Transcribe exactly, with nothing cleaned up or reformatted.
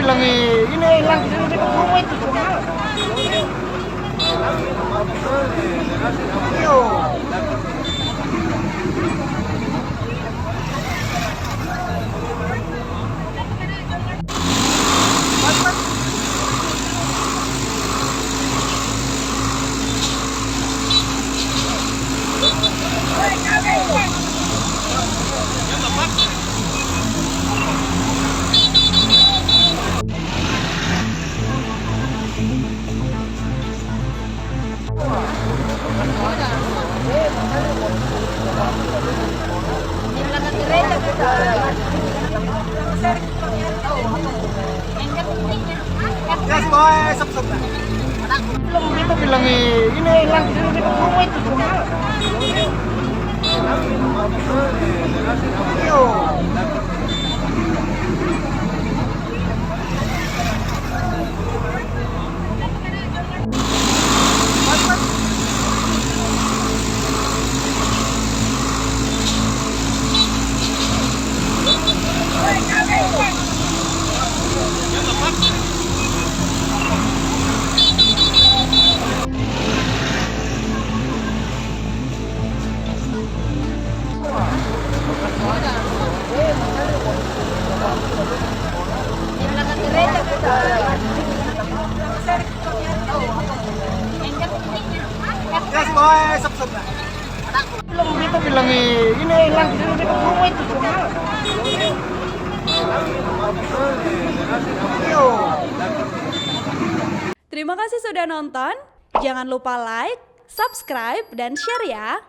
Bilang, eh, ini, eh, hilang, ini dekat rumah itu, semua. Iyo. Belum, beta bilang, eh, ini, eh, hilang, ini dekat rumah itu, semua. Iyo. Belum, beta bilang, eh, ini, eh, hilang, ini dekat rumah itu, semua. Iyo. Terima kasih sudah nonton. Jangan lupa like, subscribe, dan share ya.